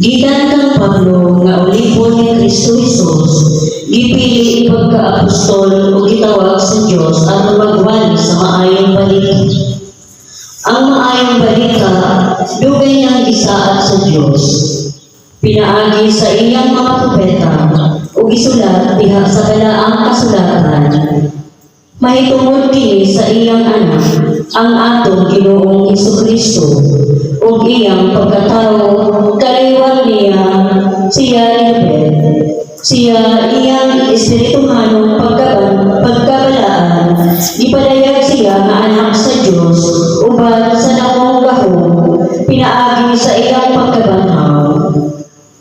Gikan kang Pablo nga ulipon ni Kristo Jesus, gipili ipagka-apostol o gitawag sa Dios aron magwali sa maayong balita. Ang maayong balita dugay nang gisaad sa Dios. Pinaagi sa iyang mga propeta ug gisulat diha sa balaang kasulatan. Mahitungod kini sa iyang anak, ang atong Ginoong Hesukristo, ug iyang pagkatawo kaliwat niya siya ni David. Siya iyang espirituhanong pagkabalaan, gipadayag siya nga anak sa Dios uban sa dakong gahom pinaagi sa iyang pagkabanhaw.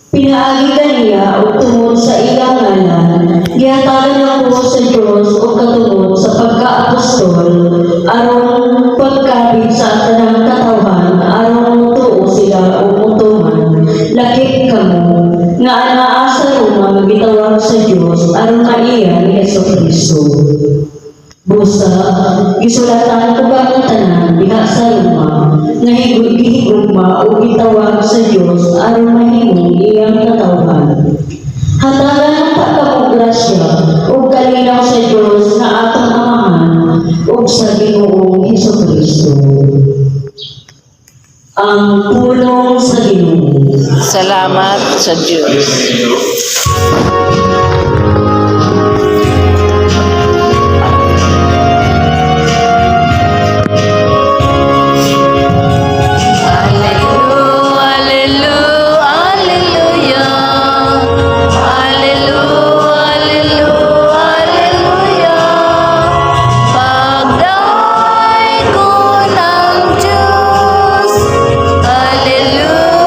Pinaagi kaniya ug tungod sa iyang ngalan, gihatagan ako sa Dios og katungod sa pagkaapostol aron pagkabig sa tanang katawhan aron motuo sila ug motuman, lakip kamo nga anaa sa Roma nga gitawag sa Dios aron maiya ni Hesukristo. Busa, gisulatan ko kamong tanan diha sa Roma nga gihigugma ug gitawag sa Dios aron mahimong iyang katawhan. Hatagan unta kamo grasya ug kalinaw sa Dios nga atong Amahan ug sa Ginoong Hesukristo. Ang pulong sa Ginoo. Salamat sa Diyos. Hallelujah, hallelujah, hallelujah. Hallelujah, hallelujah, hallelujah. Pagdaygon ang Diyos. Hallelujah.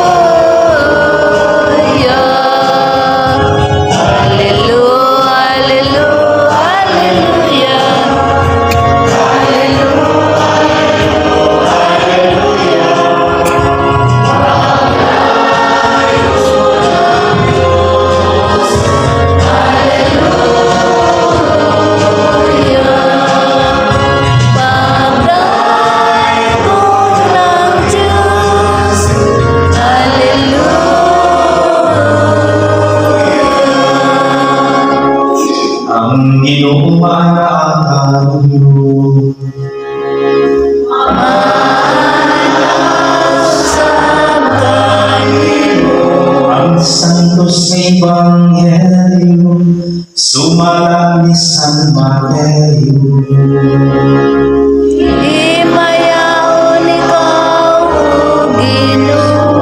Hallelujah, hallelujah, hallelujah. Hallelujah, hallelujah. Pagdaygon ang Diyos. Hallelujah. Pagdaygon ang Diyos. Hallelujah. Ang Ginoo maana kanyo. Maana usab kanimo. Ang Santos nga Ebanghelyo sumala ni San Mateo. Himayaon ikaw, O Ginoo.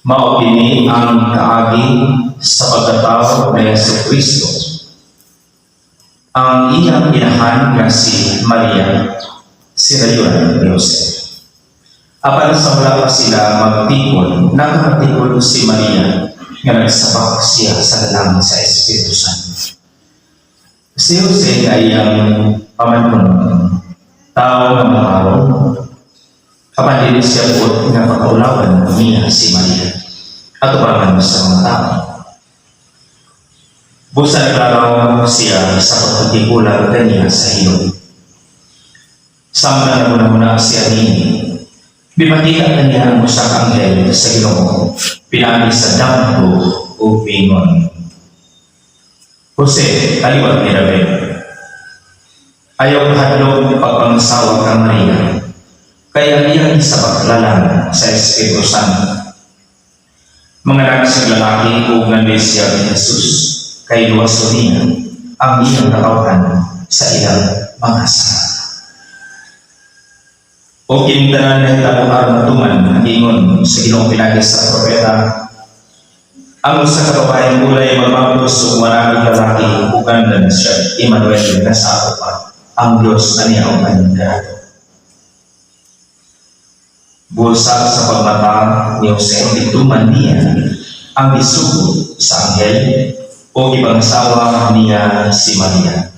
Mao kini ang kaagi sa pagkatao ni Hesus Kristo. Ang iyang inahan nga si Maria, sirayuran ni Jose. Apan sa wala pa sila magtipon, nakamatipon si Maria nga nagsabak siya sa lalang sa Espiritu Santo. Si Jose nga iyang pamanhon, tao nga matarong, apan dili siya buot nga pakaulawan niya si Maria atubangan sa mga tao. Busa naglaraw siya sa pagpagtikulang kaniya sa hilom. Samtang naghunahuna siya niini, mipakita kaniya ang usa ka anghel sa Ginoo pinaagi sa damgo ug miingon, "Jose, kaliwat ni David, ayaw kahadlok pagpangasawa kang Maria, kay ang iyang gisabak lalang sa Espiritu Santo. Manganak siya lalaki ug ngandoy siya ni Jesus, kay luwason niya ang iyang katawhan sa ilang mga sala." O kining tanan nahitabo aron matuman ang giingon sa Ginoo pinaagi sa propeta: "Ang usa ka babaeng ulay magbablos ug managig lalaki ug ngandan siya Emmanuel, nga sa pa ang Dios aniya uban kanato." Busa sa pagmata ni Jose, gituman niya ang gisugo sa anghel ug gipangasawa niya si Maria.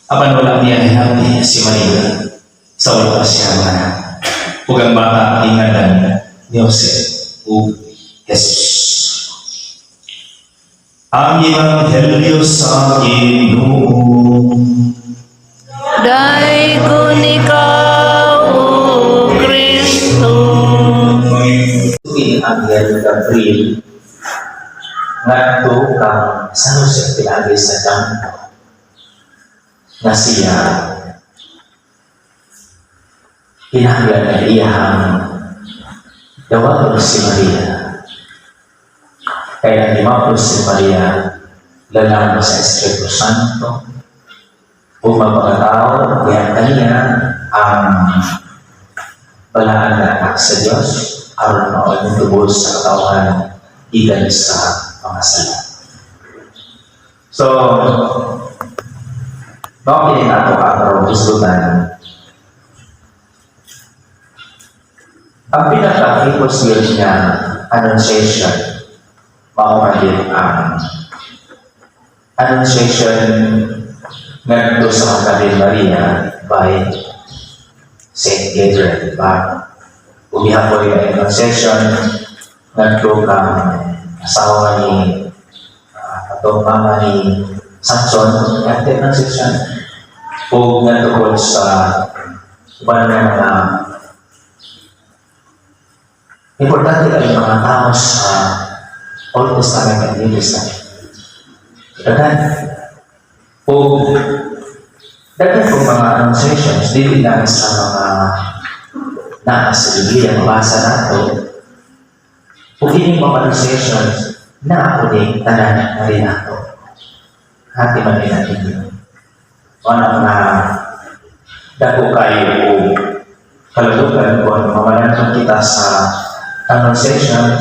Apan wala niya hinalti si Maria sa wala pa siya manganak. Ug ang bata gingandan ni Jose ug Jesus. Ang Ebanghelyo sa Ginoo. Daygon ikaw, O Kristo. Anghel Gabriel ngadto kang San Jose pinaagi sa dampo nga siya kinahanglan nga iyahang dawaton si Maria. Kaya gihapon si Maria lalang sa Espiritu Santo ug magpakatao diha kaniya ang balaan nga anak sa Dios aron mao'y motubos sa katawhan gikan sa mga sala. So, mao kini ato ang hisgutan. Ang pinaka-famous yun nga Annunciation, mao man din ang Annunciation ngadto sa Virgin Maria by Saint Gabriel, di ba? Ug gihapon ang Annunciation ngadto kang asawa ni atong mama ni Samson, ang Annunciation ug ngadto sa uban nga mga importante kay mga tao sa Old Testament and New Testament. Daghan. O daghan kong mga annunciations, dili lang sa mga naa sa Biblia, mabasa nato. O kining mga annunciations, naa po ni tanan na rin nato. Hati man din natin yun. O anak na dako kayo o kalabutan kung mamalantong kita sa Annunciation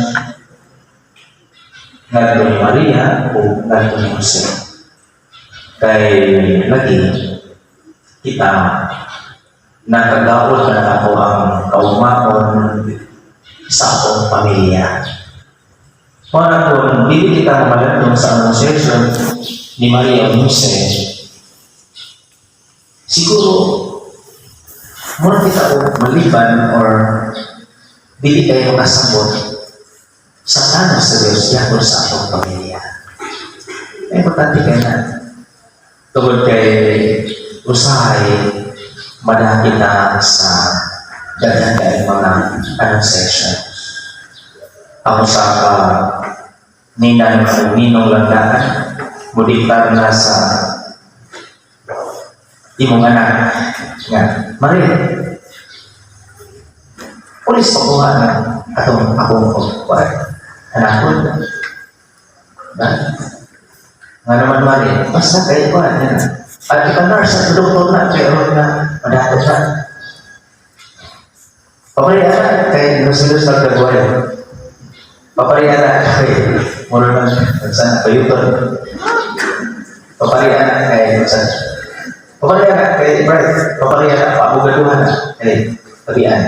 ngadto ni Maria o ngadto ni Jose. Kay lagi kita nakagaot na ako ang kaugmaon sa akong pamilya. Mao na kung dili kita mamalantong sa Annunciation ni Maria o Jose, siguro mura kita og maliban or dili kayo makasabot sa plano sa Diyos gyapon sa atong pamilya. Importante kay na tungod kay usahay madaki na sa daghan kay mga annunciations. Ang usa ka ninang o ninong langgaan modiktar na sa imong anak nga, "Maria, pulis pakuha na atong akong pagkuhan anakon ba nga naman, Mari, basta kay kuhan na at ipa-nurse at doktor na kay aron na madatot na papariya na kay nusulus nagkagway papariya na kay mura nang sana payuton papariya na kay sana papariya na kay bright papariya na paabugaduhan na kay tabian.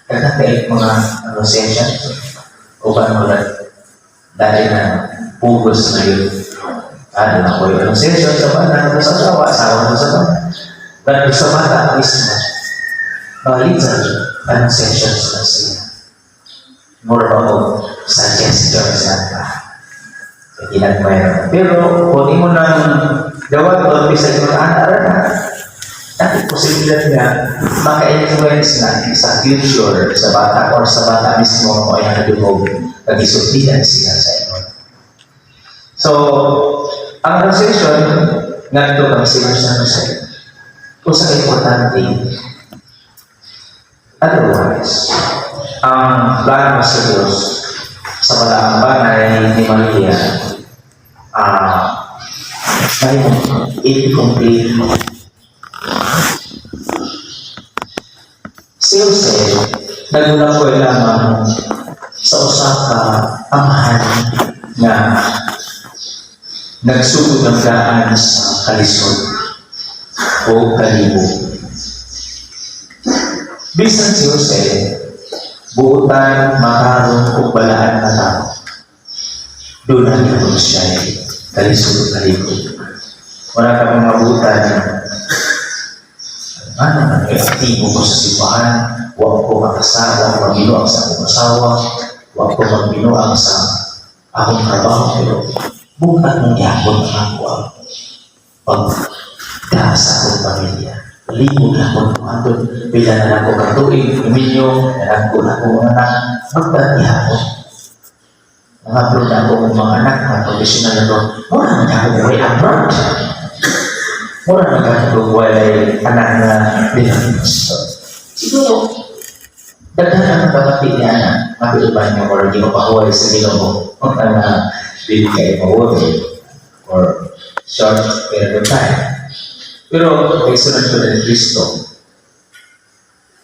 Daghan kay mga annunciation uban mo lang dahil na pugos na yun. Ano na ko yung annunciation sa bana, sa asawa, asawa mo sa bana. Dahil sa bata mismo, mga little annunciations na sila. More of suggestions na ba. Kaya ginagmay na. Pero kung imo nang gawat o bisag mga anak na, dati posibilidad nga maka-influence na sa future sa bata or sa bata mismo o ay nakadungog kagisultihan siya sa inyo. So, ang annunciation ngadto kang Senior San Jose, kung sa importante, otherwise, ang plano sa Diyos sa balaang banay ni Maria, may incomplete. Si Jose, nagulangkoy lamang sa usa ka amahan nga nagsugod ng daan sa kalisod o kalibo. Bisan si Jose, buutan, matarong o balaan na tao, doon na gyapon siya kalisod o kalibo. Wala ka mga buutan, ano man, kay aktibo ko sa simbahan, wa ko makasal, wa ko magbinuang sa akong asawa, wa ko magbinuang sa akong trabaho, pero bukat ng gyapon ang ako ang pagda sa akong pamilya. Libog ako. Hantod, pila na lang ko katuig, minyo, na ko na ko anak, magdati ako. Mga abroad na ako ng mga anak, mga professional na to, mura na ako way abroad. Mura na ako way anak na di. So, siguro, daghan ang pamati niya na matutupan niya or di mapahuway sa Ginoo na dili kayo ma-worry or short period of time. Pero kay sunod ko ni Kristo,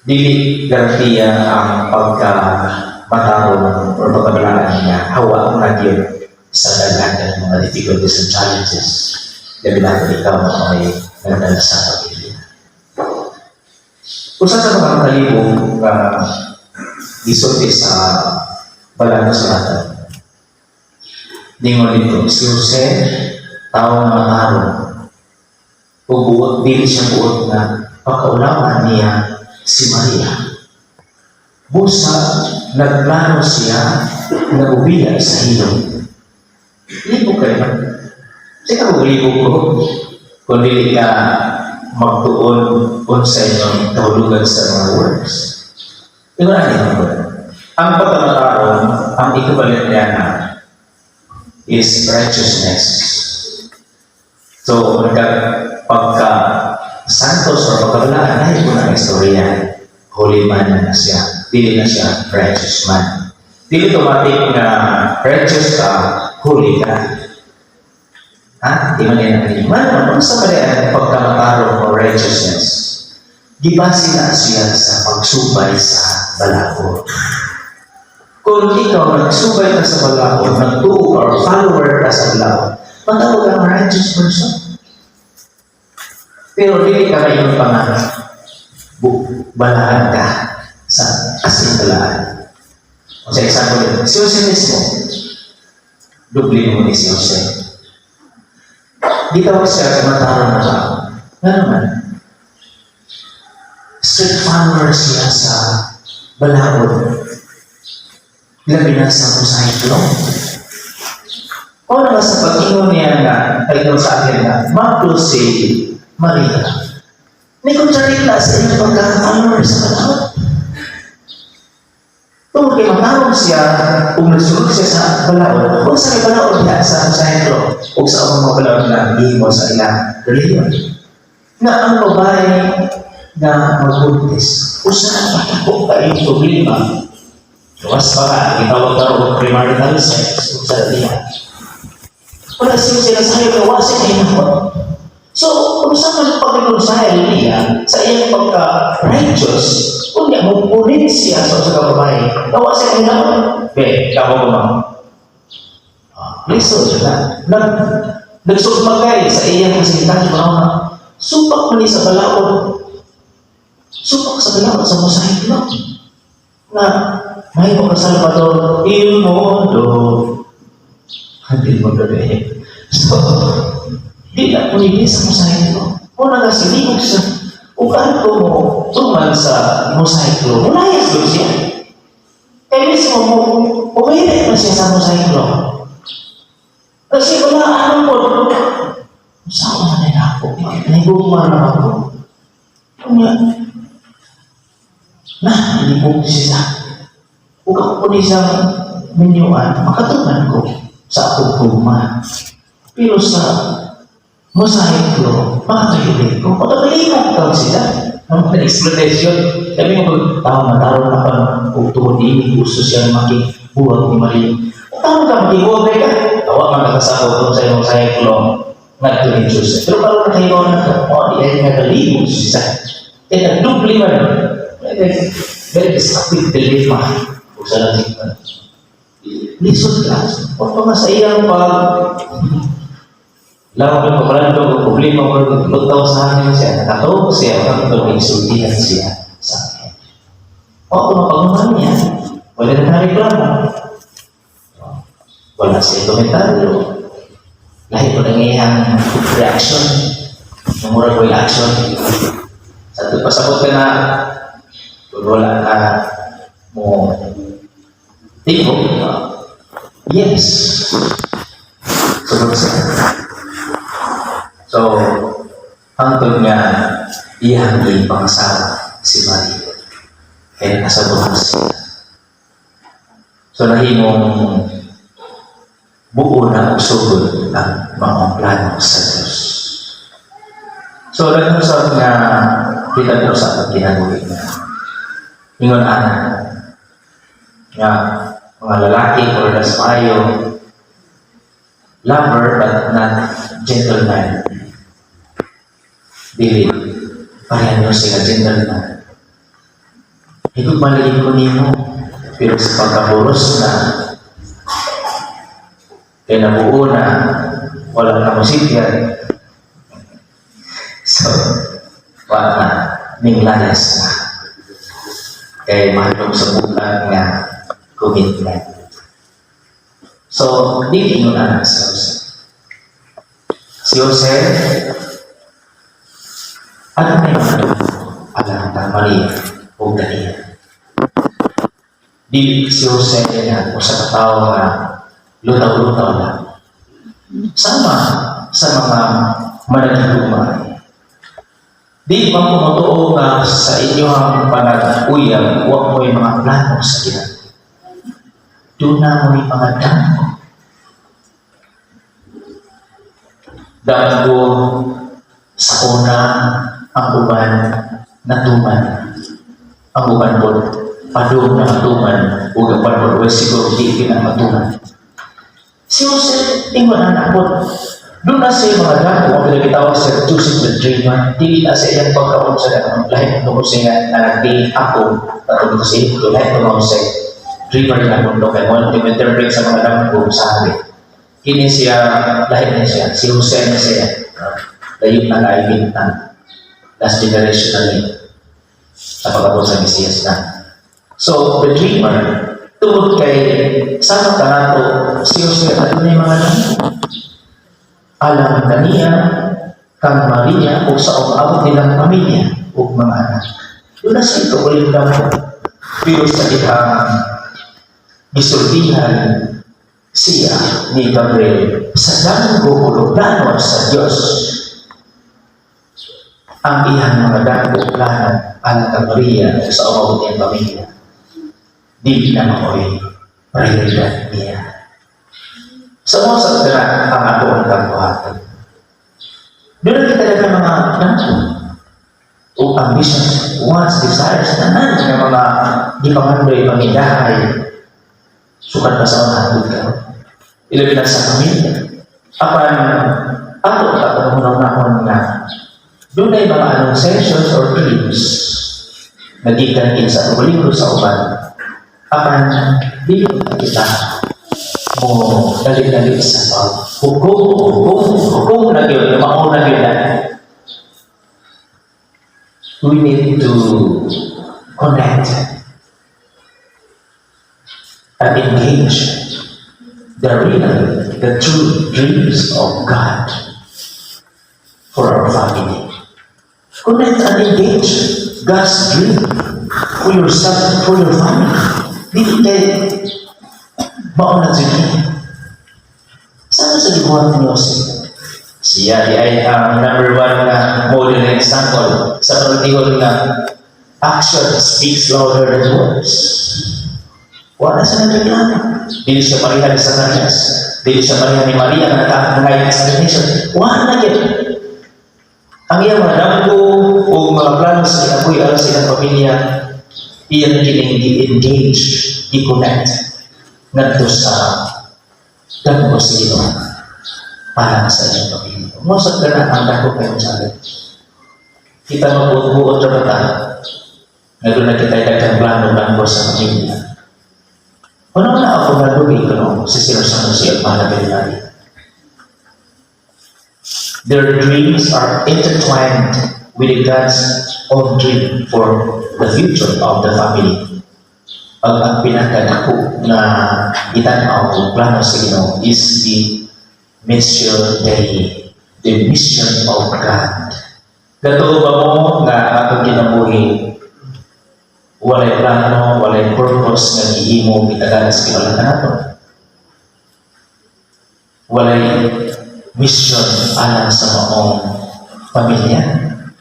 dili garantiya ang pagka matarong or pagkabalaan niya hawa ang nagyod sa daghan ng mga difficulties and challenges. Labi na kung ikaw na may nagdala sa pamilya. Usa sa mga kalibong nga gisulti sa Banal na Kasulatan. Ningon dito, si Jose, tao nga matarong, ug buot, dili siya buot nga pakaulawan niya si Maria. Busa, nagplano siya nga ubiya sa hilom. Libog kayo man. Sige ko libog ko. Kung dili ka magtuon unsa inyong kahulugan sa mga words. Ingon ani ko. Ang pagkamatarong, ang equivalent niya na is righteousness. So, nagka, pagka santos or pagkabalaan, ay ko na ang istorya. Holy man na siya. Dili na siya righteous man. Dili automatic na righteous ka, holy ka. Ha? Di man yan ang Man, man, sa pala ang pagkamatarong or righteousness? Gibase na siya sa pagsubay sa balaod. Kung ikaw nagsubay ka sa balaod, nagtuo ka or follower ka sa balaod, matawag kang righteous person. Pero dili ka ngayon pa nga balaan ka sa asin balaan. O sa example yun, si Jose mismo, dubli mo ni si Jose. Gitawag siya sa matarong na tao. Nga naman, strict follower siya sa balaod. Labi na sa Mosaic Law. O na sa pag-ingon niya na, ay sa akin na, maplo si Maria. May contradict na sa iyong pagka-follower sa balaod. Tungkol kay matarong siya, kung nagsunod siya sa balaod, kung sa may balaod niya sa Mosaic Law, o sa ubang mga balaod na gihimo sa ilang relihiyon. Na ang babae na magbuntis, usa ka pa kayong problema. Luwas pa ka, gitawag ka og premarital sex, sa niya. Wala siya sila sa iyo, wala siya kahinahon. So, kung sa man pag-reconcile niya sa iyang pagka-righteous, kunya mo punit siya sa usa ka babae, gawa siya kahinahon. Be, kamo ko ma'am. Ah, lisod siya na. Nagsugmagay sa iyang kasintahan, mga supak man ni sa balaod. Supak sa balaod sa Mosaic Law. Na may mo ka Salvador, il mundo. Hindi mo eh. So, di na pwede sa Mosaic Law. Una nga silibog siya. Ug ko mo tuman sa Mosaic Law, mulayas doon siya. Kaya mismo mo, umili na siya sa Mosaic Law. Kasi wala ano po. Saan man na ako? Nahigugma na ako. Unya, na, libog siya. Ug ako po ni sa minyuan, makatuman ko sa akong gugma. Pero sa Mosaic Law, makakahili ko. Pagkakalimot daw sila. Ang mga explanation. Sabi mo, tao matarong na pa kung tungod ini gusto siya makibuwag ni Maria. Tao ka makibuwag ka. Tawa man nakasabot kung sa Mosaic Law ngadto ni Joseph. Pero karon nakahibaw na to, oh, di ay nagalimot siya. Kaya nagdubli man. Very destructive dilemma. Kung sa natin lisod ka. O pa nga sa iyang pag Lawa ng pamalando, kung problema mo, lutaw sa akin siya, nakatawag siya, hanggang insultihan siya sa akin. O, kung mapagmahal niya, wala na reklamo. Wala siya komentaryo. Lahi ko nang iyang reaction. Murag ko yung action. Sa ito, pasabot ka na, kung wala ka mo tipo, yes. Sunod siya. So, hangtod nga Iyang ipangasawa si Maria. Kaya nakasabot siya. So nahimong buo na og sugod ang mga plano sa Diyos. So daghan sa nga kita po sa atong kinabuhi nga ingon ana nga mga lalaki or das maayo, lover but not gentleman. Dili pareha niyo sila gentleman. Higugma lagi ko nimo, pero sa pagkaburos na kay nabuo na, wala na mo sityag. So wala na ning layas na kay mahadlok sa bulan nga commitment. So di ingon na si Jose. Si Jose ano may mga alam ta Maria o Daniel. Di si Jose nga usa ka tawo nga lutaw-lutaw lang. Sama sa mga managigugma. Di ba kung nga sa inyong panag-uyab, wa mo'y mga plano sa ginagawa? Doon na mo'y mga damgo. Damgo sa una, ang uban natuman. Ang uban po, padung na matuman, ug ang padung siguro di pinamatuman. Si Jose, ingon anak po, doon na siya mga damgo, ang pinagitawag sa Joseph the Dreamer, dili na sa iyang pagkaon sa ganang lahi tungkol sa nga anak di ako, patungkol sa Egypto, lahi tungkol sa dreamer nga mundo, kay mo interpret sa mga damgo sa hari. Kini siya, lahi na siya, si Jose na siya, layo na kay bintang, last generation na niya, sa pag-abot sa Mesiyas na. So, the dreamer, tungod kay sama ka nato, si Jose, ano na yung mga damgo? Alam kaniya, kang Maria, o sa umabot nilang pamilya, o mga anak. Doon na siya ito, ulit damgo. Pero sa ihang gisultihan siya ni Gabriel sa damgo o plano sa Diyos, ang iyang mga damgo plano alang kang Maria o sa umabot niyang pamilya, di na maoy prioridad niya. Sa mga sa tira ang ato ang dambuhaton. Doon na kita ng mga damgo o ambitions, wants, desires, tanan nga mga gipangandoy, pangidahay, sukat pa sa mga hangtod karon. Ilabi na sa pamilya. Apan ato atong hunahunahon nga dunay mga annunciations or dreams na gikan sa libro sa uban. Apan dili kita mo dali-dali sa pag hukom, hukom, hukom na gyud, mao na gyud na. We need to connect and engage the real, the true dreams of God for our family. Connect and engage God's dream for yourself, for your family. Dili kay mao na jud. Sama sa gibuhat ni Jose. Siya di ay ang number one na model and example sa pagtihon nga action speaks louder than words. Wala siya nagreklamo. Dili siya pareha ni Zacarias. Dili siya pareha ni Maria nga naka explanation. Wala na gyud. Ang iyang mga damgo o mga plano sa kinabuhi alang sa iyang pamilya, iyang kining gi-engage, i-connect ngadto sa damgo sa Ginoo para sa iyang pamilya. Mao sa kana ang dako kayong challenge. Kita magbuot-buot ra ba ta? Nga doon na kita daghang plano damgo sa pamilya. Ano na ako nga lugi kuno si Sir San Jose at mahal na. Their dreams are intertwined with God's own dream for the future of the family. Ang pinakadako na gitan-aw o plano sa Ginoo is the mission Dei, the mission of God. Gatuo ba mo nga atong kinabuhi walay plano, walay purpose nga gihimo gitagaan sa Ginoo nato? Walay mission alang sa maong pamilya.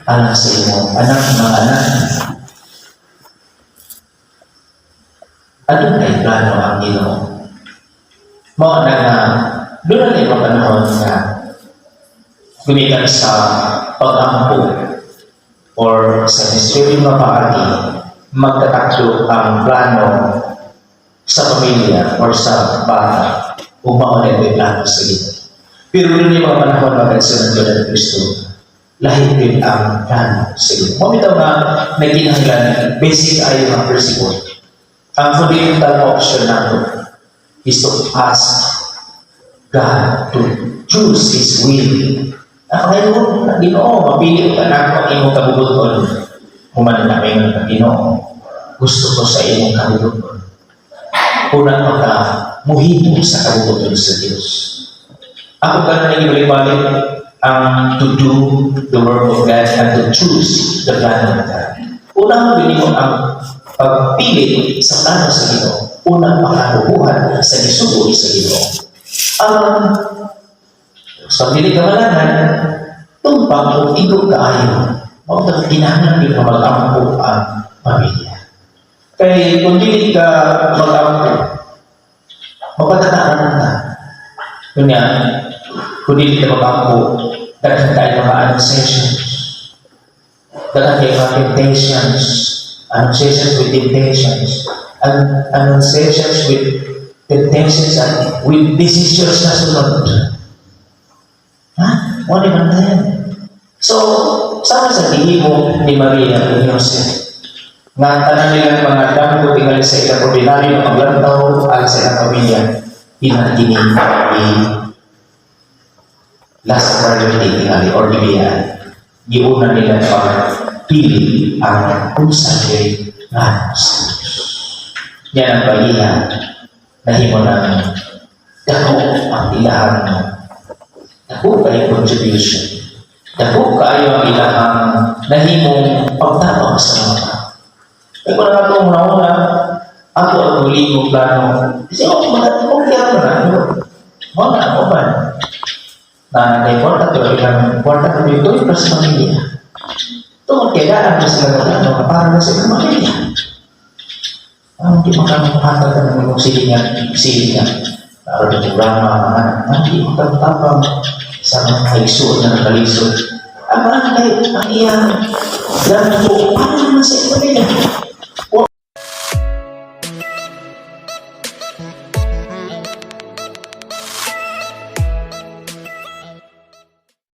Alang sa imong anak, mga anak. Adunay plano ang Ginoo. Mao na nga doon na mga panahon nga gumikan sa pag-ampo or sa misteryo nga paagi, magtatakdo ang plano sa pamilya or sa bata ug mao na yung plano sa Ginoo. Pero doon yung mga panahon, mga kaigsuonan ng Kristo, lahi din ang plano sa Ginoo. Mao bitaw nga nagkinahanglan basic ayo nga principle. Ang fundamental option nato is to ask God to choose His will. Ang ngayon, Ginoo, mapili ka na ang imong kabubut-on. Human na kayo ng Ginoo. Gusto ko sa imong kabubut-on. Una pa ka, muhimo sa kabubut-on sa Diyos. Ako ka na nagibalik-balik ang to do the work of God and to choose the plan of God. Una mo mo ang pagpili sa plano sa Ginoo. Una pakabubuhan sa gisugo sa Ginoo. Ang sa dili ka malangan, tumpang o igo kaayo, mao ta kinahanglan gyud nga mag-ampo ang pamilya. Kay kung dili ka mag-ampo, mapatataran ka. Kunya, kung dili ka mag-ampo, daghan kayo mga annunciations. Daghan kayo mga temptations. Annunciations with temptations. And annunciations with temptations and with decisions na sunod. Ha? Wala man na yan. So, sama sa gihimo ni Maria ug ni Jose, nga tanan nilang mga damgo tingali sa ilang ordinaryo nga paglantaw alang sa ilang pamilya, pinagini i last priority tingali or gibiyaan. Giuna nila pagpili ang unsa kay plano sa Diyos. Yan ang pag-iya nahimo ng dako ang ilahang, dako kay contribution. Dako kaayo ang ilahang nahimong pagtabang sa mga tao. Kaya kung nga itong una-una, ako ang muli mong plano. Kasi ako, okay ako na. Mo na ako ba? Na kay kwarta to, ilang kwarta to, ito yung sa pamilya. Tungod kay daan na sila ng plano para na sa ilang pamilya. Ang di makamuhatag ka ng imong silingan, silingan. Para sa programa, mga anak, hindi makatapang sa mga kaigsuon na nakalisod. Ang mga kay, ang iyang plano po, para naman sa iyong pamilya.